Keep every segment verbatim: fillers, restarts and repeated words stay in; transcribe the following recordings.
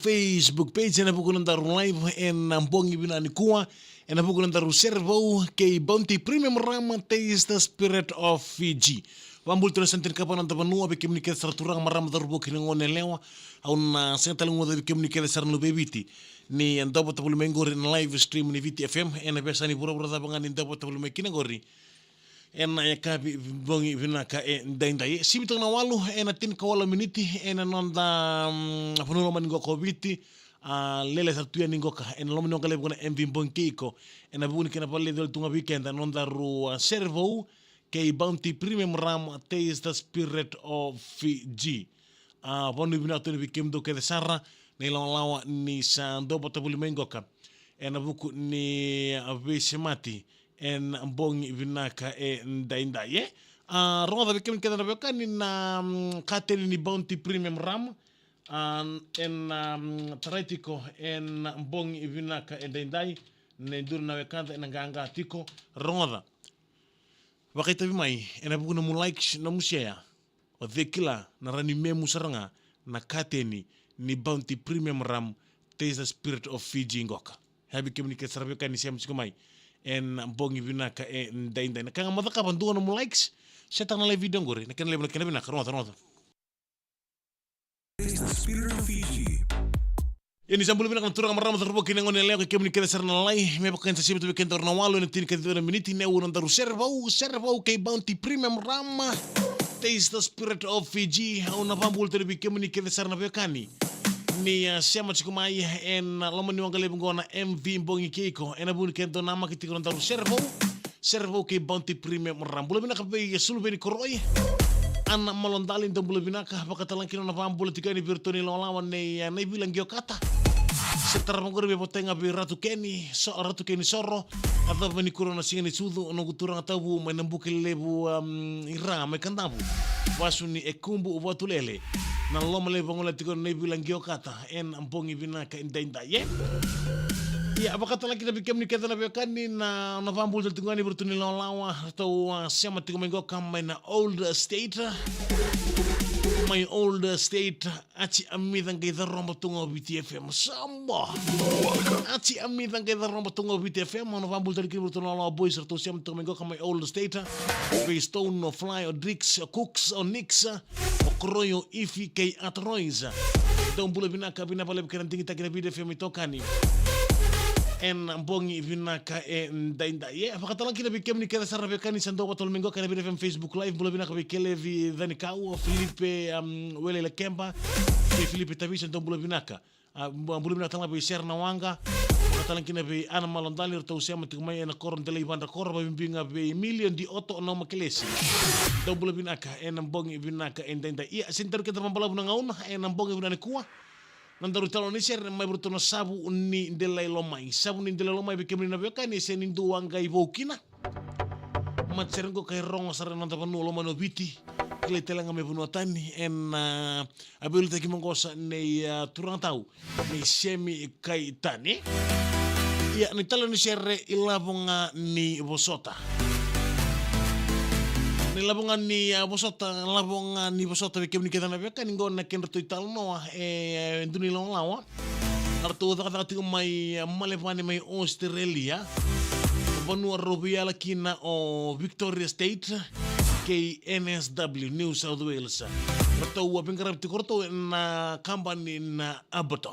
Facebook page ena vuku ni nodaru live ena bogi vinaka nikua, ena vuku ni nodaru sere vou kei Bounty Premium Rum, Taste the Spirit of Fiji. Vabula tu na senta ni kava na noda vanua vei kemuni kece sara turaga, marama, cauravou kei na gone yalewa. Au na sega tale ni guileca vei kemuni kece sara na luve i Viti ni dau vata voli mai qori ena live stream ni Viti F M ena veiyasana ni vuravura cava ga ni dau vata voli mai kina qori. Ena yakavi bogi vinaka edaidai, e sivi toka na walu ena tinikawalu miniti ena noda, mm, vanua lomani qoka o Viti. A, lele sara tu yani qoka ena loma ni waqa levu qo na M V Bogi kei iko, ena vuku ni kena vakaleleci tu ga vei keda na nodaru, a, sere vou kei Bounty Premium Rum, Taste the Spirit of Fiji. A, vanua vinaka tu yani vei kemudou kece sara na ilawalawa ni sa dau vata voli mai qoka ena vuku ni, a, veisemati ena bogi vinaka edaidai, e. A, rogoca vei kemuni kece na veiwekani na, mm, kateni ni Bounty Premium Rum, a, ena, mm, tarai tiko ena bogi vinaka edaidai. Na dua na wekada ena qaqa tiko, rogoca. Vakaitavi mai ena vuku ni nomu likes, nomu share. O cei kila na rawa ni memu sara ga na kateni ni Bounty Premium Rum, Taste the Spirit of Fiji qoka. Yavi kemuni kece sara veiwekani sema tiko mai ena bogi vinaka edaidai. Na ka ga mo cakava, dua nomu likes, share taka na live video qori, na kena levu na kena vinaka, rogoca, rogoca. Taste the Spirit of Fiji. Ia ni sa bula vinaka na turaga, marama, cauravou kei na gone yalewa kei kemuni kece sara na lalai. Me vaka ni sa sivi tu vei kedaru na walu ena tinikaciwa na miniti, na nodaru sere vou, sere vou kei Bounty Premium Rum, Taste the Spirit of Fiji. Au na vabula tale vei kemuni kece sara na veiwekani ni, a, sema tiko mai ena loma ni waqa levu qo na M V Bogi kei iko, ena vuku ni kena dau namaki tiko na nodaru sere vou, sere vou kei Bounty Premium Rum. Bula vinaka vei Suluveni Koroi, Ana Malodali, dou bula vinaka. Vakatalega kina na vabula tiko yani vei iratou na ilawalawa nei, a, Naivila Giokata. Se tarava qori me votai ga vei Ratu Keni, so, Ratu Keni Soro. Yacova nikua na siga ni sucu, noqu turaga tabu mai na buka levu, um, i Ra mai Kadavu, vasu ni Ekubu, Vatulele. Na loma levu vagolea tiko na Naivila Giokata ena bogi vinaka edaidai, e. Ia, vakatalega kina vei kemuni kece na veiwekani na, na vabula tale tiko ga yani vei iratou na ilawalawa, ratou, a, sema tiko mai qoka mai na Old State. Mai Old State, Aci Amica qai caroba tu ga o Viti F M. Samba. Aci Amica qai caroba tu ga o Viti F M, au na vabula tale kina vei iratou na Lalawa Boys, ratou sema tiko mai qoka mai Old State. Vei Stone, o Fly, o Drix, o Cooks, o Nix, o Koroi, o Ifi kei Atrois. Dou bula vinaka, vinaka vakalevu kei na digitaki na Viti F M itokani ena bogi vinaka edaidai, e. Vakatalega kina vei kemuni kece sara na veiwekani sa dau vata voli mai qoka ena Viti F M Facebook Live, bula vinaka vei Kelevi Canikau, o Filipe, um, Wele Lekeba, kei Filipe Tavisa, dou bula vinaka. A, bu-, bula vinaka talega vei Sera Nawaqa. Vakatalega kina vei Ana Malodali, ratou sema tiko mai ena koro Delai Vadra Koro, vakabibi ga vei Emilio Di Otto, o Nau Makelesi. Dou bula vinaka ena bogi vinaka edaidai. Ia, sega ni tauri keda vakabalavu na gauna ena bogi vinaka nikua. Na nodaru italanoa ni sere mai vei iratou na Savu ni Delai Lomai. Savu ni Delai Lomai, vei kemuni na veiwekani, e sega ni dua qai vou kina. Matasere qo ka e rogo sara ena noda vanua lomani o Viti. Kilai talega me vanua tani ena, a, veiliutaki mai qo sa nei, a, turaga tau, nei Semi Kaitani. Ia, na italanoa ni sere, Ilavo ga ni vosota. Na Ilavo ga ni, a, vosota, Ilavo ga ni vosota, vei kemuni kece na veiwekani, qo na kedratou italanoa e, e dua na ilawalawa. Eratou cakacaka tiko mai, e, Malevani mai Australia. Vanua rau veiyala kina o Victoria State kei N S W, New South Wales. Ratou a veiqaravi tiko ratou ena kabani na Abato.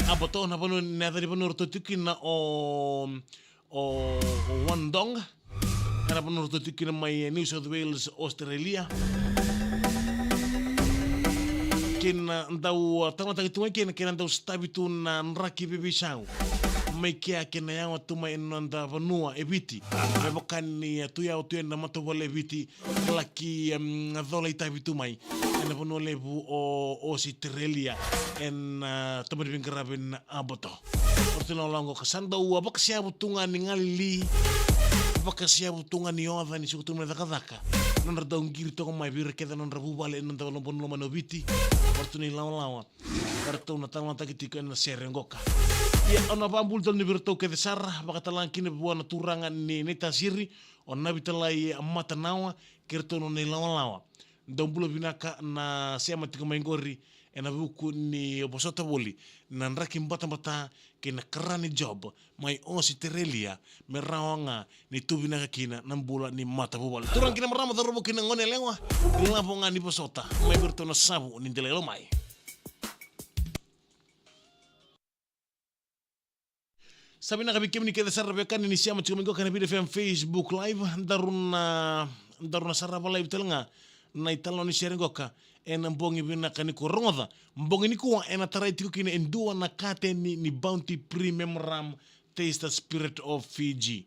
Abato na vanua, na yaca ni vanua ratou tiko kina o, o, o Wandong. Ena vanua ratou tiko kina mai New South Wales, Australia. Kei na dau, a, talanoataki tu mai kina, kei na dau sotavi tu na draki veiveisau mai kea kei na yawa tu mai ena noda vanua e Viti. Me vaka ni, a, tu yawa tu ena matavuvale e Viti, laki, em, cola itavi tu mai ena vanua levu o Ositerelia, ena, a, tabana ni veiqaravi na Abato. O ratou na lako qo ka sa dau, a, vakaseavu tu ga ni galili, vakaseavu tu ga ni oca ni suka tu mai na cakacaka. Nodra dau qiri toka mai vei ira kece na nodra vuvale ena noda vanua lomani o Viti. O ratou na ilawalawa eratou na talanoataki tiko ena sere qoka. Ia, au na vakabula tale ni vei iratou kece sara, vakatalega kina vua na turaga ni Naitasiri, o Navitalai Matanawa, kei ratou na nona ilawalawa. Dou bula vinaka na sema tiko mai qori ena vuku ni vosota voli na draki batabata kei na kara ni job mai Ositerelia, me rawa ga ni tu vinaka kina na bula ni matavuvale. Turaga kei na marama, cauravou kei na goneyalewa, ilavo ga ni vosota mai vei iratou na savu ni delai. Lo mai. Sa vinaka vei kemuni kece sara vei kemuni ni sema tiko mai qoka ena Viti F M Facebook Live. Daru na, daru na sarava live tale ga na italanoa ni sere qoka ena bogi vinaka nikua. Rogoca, bogi nikua ena tarai tiko kina e dua na kateni ni Bounty Premium Rum, Taste the Spirit of Fiji.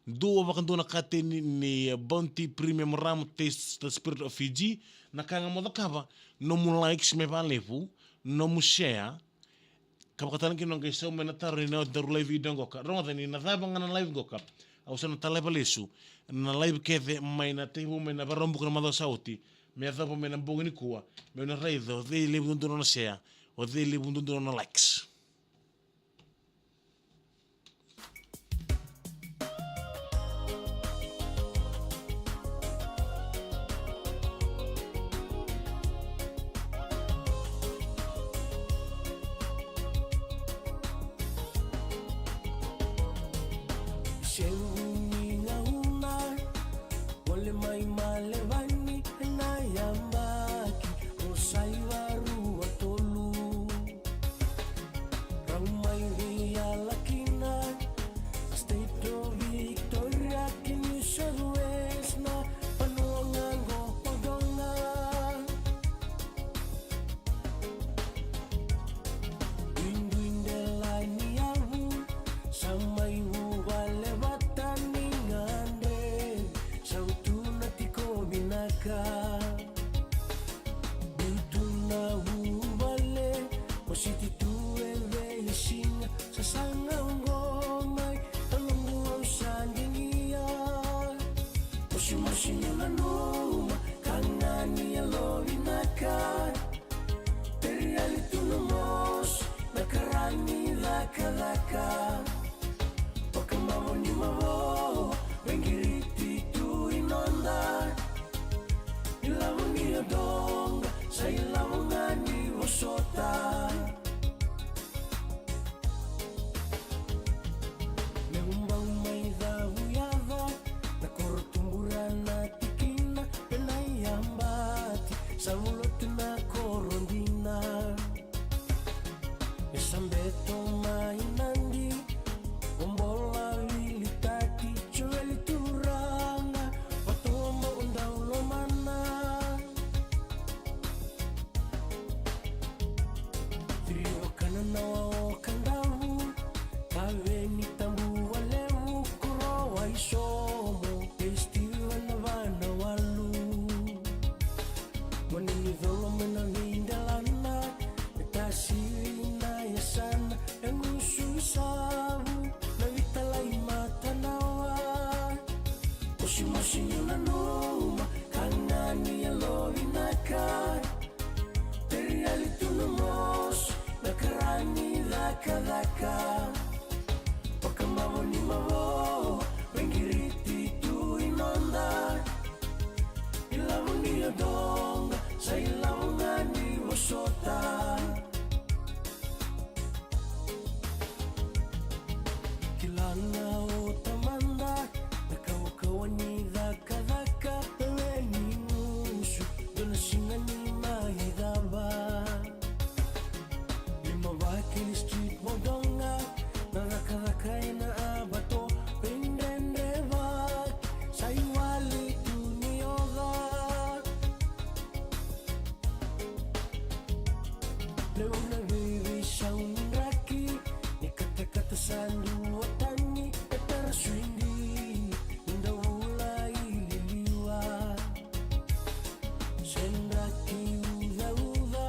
Dua vakadua na kateni ni Bounty Premium Rum, Taste the Spirit of Fiji. Na ka ga mo cakava, nomu likes me valevu, nomu share, ka vakatale kina noqu isau mai na taro ni na oti daru live video qoka. Rogoca ni na cava ga na live qoka, au sa na taleva lesu na live kece mai na tekivu mai na Vakaraubuka na macawa sa oti me yacova mai na bogi nikua, meu na raica o cei levu duadua na share, o cei levu duadua na likes. Sevu ni gauna, wale mai Malevani ena yabaki ruasagavulu ka rua tolu. Rau mai veiyalayalati na State of Victoria kei New South Wales na vanua ga qo. Duidui dela ni yavu sa mai vuvale vata ni gadrevi, sautu na tiko vinaka. Biu tu na vuvale, wasiti tu e veisiga, sasaga oqo mai na noqu au sa digia. Mosimosi niu nanuma, ka ga ni yalovinaka. Teri yali tu na mosi, na kara ni cakacaka. Vakamavo ni mavoa, vaqiriti tu i noda. Ilavo ni odoqa, sa ilavo ga ni vosota. Meu bau mai cavuyaca, na koro tubura na tikina, penai yabati, sa vulotu na koro dina. E sa beto mai Nadi, o Bola Vilitati, Joeli Turaga, Vatoba o Daulomana. Tiri o Kananawa o Kadavu, Taveni Tabu Valevu, Koro Waisomo, Kei Steven Vanawalu. Mani ni colo mai na veidelana, e tasi na yasana, e gusu i savu, na vitalai matanawa. Mosimosi niu nanuma, ka ga ni yalovinaka. Teri yali tu na mosi, na kara ni cakacaka. Vakamavo ni mavoa, vaqiriti tu i noda. Ilavo ni odoqa, sa ilavo ga ni vosota. Kila na o tamada, na kawakawa ni cakacaka, e we ni gusu, dua na siga ni mai cava. Lima Vakili Street, Vodoga, na cakacaka ena abato, veidredrevaki, sa iwali tu ni oca. Levu na veiveisau ni draki, ni katakata sa duatani, e tara suidi, ni da vula i liliwa. Se draki ucauca,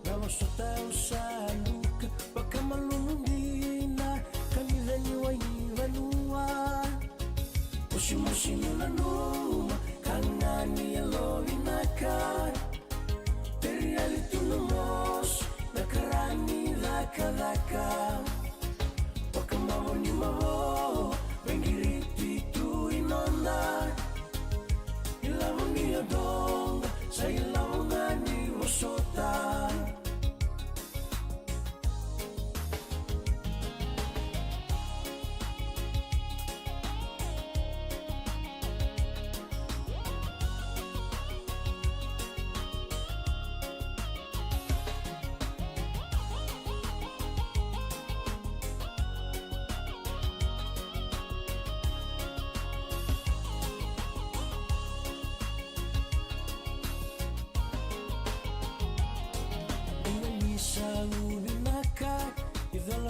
na vosota au sa duka, vakamalumu dina, ka ni cani wai ni vanua. Mosimosi niu nanuma, ka ga ni yalovinaka. Teri yali tu na mosi, na kara ni cakacaka. Vakamavo ni mavoa, vaqiriti tu i noda. Ilavo ni odoqa, sa ilavo ga ni vosota.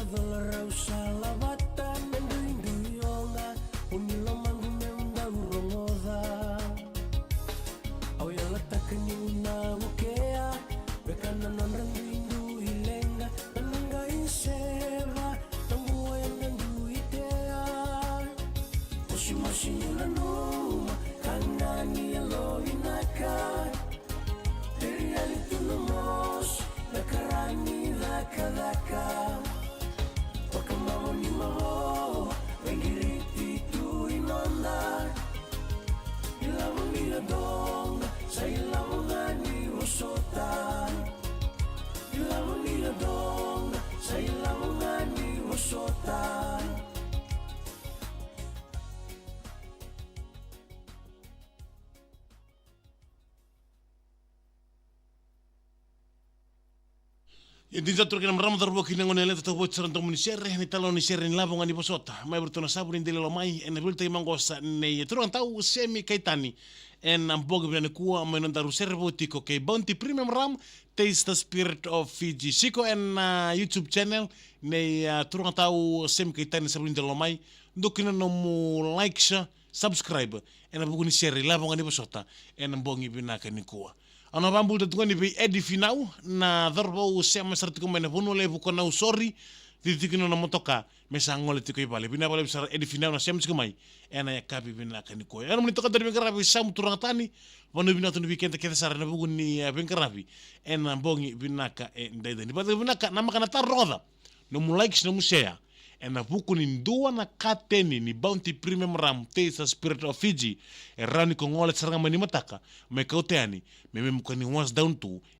Cola rau sa lavata na duidui oga, o ni lomaqu meu dau rogoca. Au yalataka niu na vukea, veka na nodra duidui leqa, na noqu iseva, na bua eda dui tea. Mosimosi niu nanuma, ka ga ni yalovinaka. Teriali tu na mosi, na kara ni cakacaka. Vakamavo ni mavoa, vaqiriti tu i noda. Ilavo ni yadoga, sa ilavo ga ni vosota. Ilavo ni yadoga, sa ilavo ga ni vosota. Ia, dina sara tu na kena marama, cauravou kei na goneyalewa, tautauvata sara na domo ni sere, na italanoa ni sere ni Ilavo ga ni vosota. Mai vei iratou na Savu ni Delai Lomai, ena veiliutaki maqosa nei turaga tau Semi Kaitani. Ena bogi vinaka nikua, mai nodaru sere vou tiko kei Bounty Premium Rum, Taste the Spirit of Fiji. Tiko ena, ah, YouTube channel nei, ah, turaga tau Semi Kaitani, Savu ni Delai Lomai. Dua kina nomu like, share, subscribe ena vuku ni sere Ilavo ga ni vosota ena bogi vinaka nikua. Au na vakabula tu ga ni vei Edi Finau, na cauravou sema sara tiko mai na Vanua Levu ko Nausori, cici tiko na nona motoka me sa gole tiko i vale. Vinaka vakalevu sara Edi Finau na sema tiko mai ena yakavi vinaka nikua. Ena nomuni toka dua na veiqaravi Samu Turaga Tani, vanua vinaka tu ni vei keda kece sara ena vuku ni, eh, veiqaravi ena bogi vinaka edaidai. Ni vakacegu vinaka, namaka na taro, rogoca nomu like, nomu share ena vuku ni dua na kateni ni Bounty Premium Rum, Taste the Spirit of Fiji. E rawa ni ko gole sara ga mai nimataka, me kauta yani, me, me muka ni wash down tu